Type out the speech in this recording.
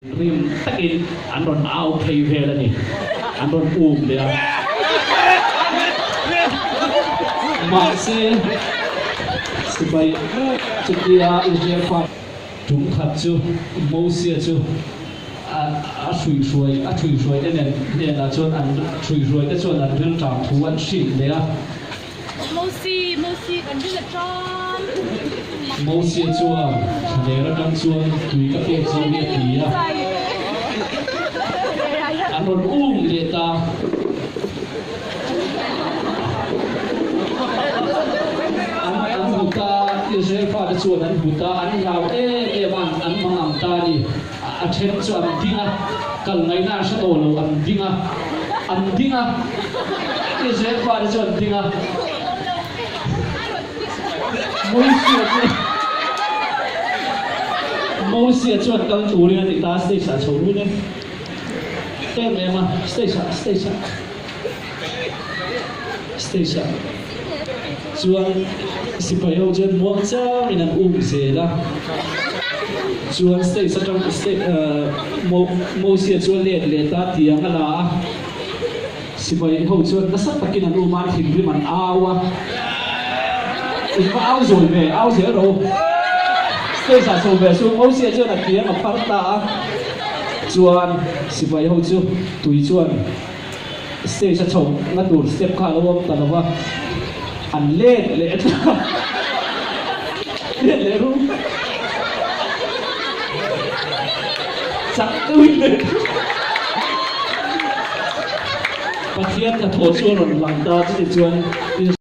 Rim takin an rawn au phei vel a ni. An rawn um leh a. Mahse, sipai chutia Israel fa tum khat chu Mosia chu a hruihruai a hruihruai te nen hnenah chuan an hruihruai te chuan an rilṭam thu an hrilh leh a. Mosi, Mosi, kan ring a ṭam. Mosia chuan, Thlaler atang chuan tui ka pek zo hi a ti a. An rawn um leh ta. An an hmu ta, Israel fate chuan an hmu ta, an hlau em em a, an mang ang ta a ni. A then chu an ding a, kal ngaihna an hre tawh lo, an ding a, an ding a, Israel fate chu an ding a, Mosia chu Mosia chuan kal turin a ti ta, stage ah chho run e, em em a, stage ah, stage ah, stage ah chuan sipai ho chuan muang changin an um zel a. Chuan stage atang Mosia chu a let leh ta tiang a la a, sipai ho chuan nasa takin an um a, an thinrim an au a, In va au zawi ve, au zel rawh u. Stage ah chho ve chu Mosia chuan a tiang a phar ta a, chuan sipai ho chu tui chuan stage a chho na tur step kha a lo awm ta lo va, an let leh ta let leh rum chak deuhin let Pathian hnathawh chu a rawn lang ta chutichuan.